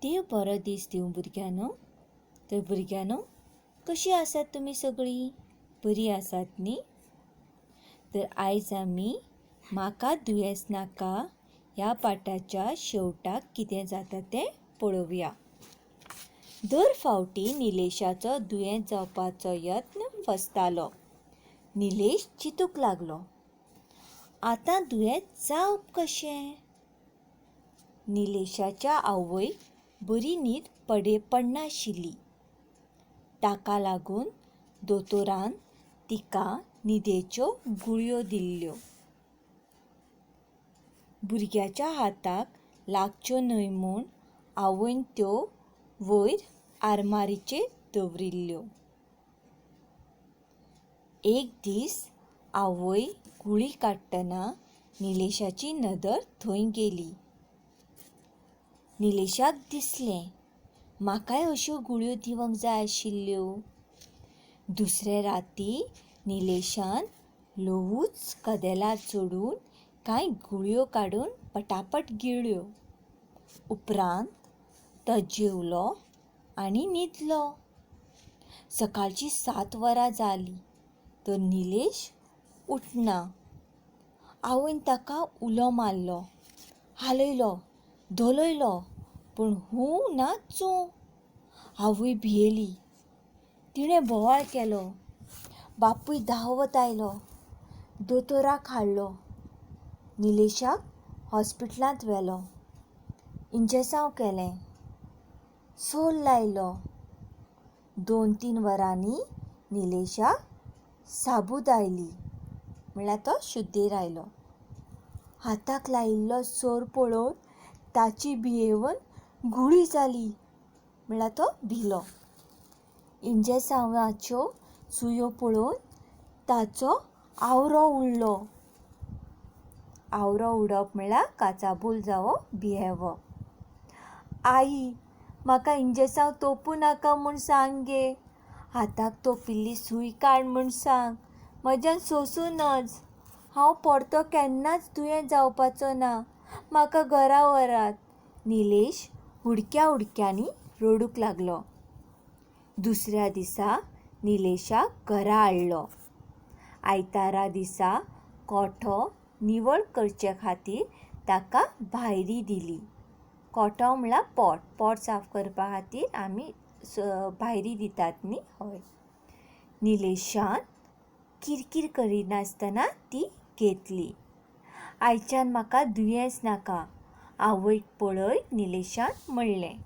देव बरो दीस दिवं भुरग्यांनो. तर भुरग्यांनो, कशीं आसात तुमी सगळीं? बरीं आसात न्ही? तर आयज आमी म्हाका दुयेंस नाका ह्या पाठाच्या शेवटाक कितें जाता तें पळोवया. दर फावटी निलेशाचो दुयेंत जावपाचो यत्न फसतालो. निलेश चिंतूंक लागलो, आतां दुयेंत जावप कशें? निलेशाच्या आवयक बरी न्हीद पडनाशिल्ली. ताका लागून दोतोरान तिका न्हिदेच्यो गुळयो दिल्ल्यो. भुरग्याच्या हाताक लागच्यो न्हय म्हूण आवयन त्यो वयर आरमारीचेर दवरिल्ल्यो. एक दीस आवय गुळी काडटना निलेशाची नदर थंय गेली. निलेशाक दिसलें, म्हाकाय अश्यो गुळयो दिवंक जाय आशिल्ल्यो. दुसरे राती निलेशान ल्हवूच कदेलार चडून कांय गुळयो काडून पटापट गिळ्ळ्यो. उपरांत तो जेवलो आनी न्हिदलो. सकाळचीं 7 वरां जालीं तर निलेश उठना. आवयन ताका उलो मारलो, हालयलो, धोलयलो, पूण हूं ना चूं. आवय भियेली. तिणें बोवाळ केलो. बापूय धांवत आयलो. दोतोराक हाडलो. निलेशाक हॉस्पिटलांत व्हेलो. इंजेसांव केलें. सोल लायलो. 2-3 वरांनी निलेशाक साबूद आयली, म्हणल्यार तो शुद्धीर आयलो. हाताक लायिल्लो सोर पळोवन ताची भियेवन गुळी जाली, म्हणल्यार तो भिलो. इंजेसांवाच्यो सुयो पळोवन ताचो आवरो उडलो. आवरो उडप म्हणल्यार काचाबूल जावप, भियेवप. आई, म्हाका इंजेसांव तोपूं नाका म्हूण सांग गे. हाताक तोपिल्ली सूय काड म्हूण सांग. म्हज्यान सोंसूं नज. हांव परतो केन्नाच दुयेंत जावपाचो ना. म्हाका घरा व्हरात. निलेश हुडक्या हुडक्यांनी रडूंक लागलो. दुसऱ्या दिसा निलेशाक घरा हाडलो. आयतारा दिसा कोठो निवळ करचे खातीर ताका भायरी दिली. कोठो म्हणल्यार पोट. पोट साफ करपा खातीर आमी भायरी दितात न्ही, हय. निलेशान किरकीर करिनासतना ती घेतली. आयच्यान म्हाका दुयेंस नाका, आवयक पळयत निलेशान म्हणलें.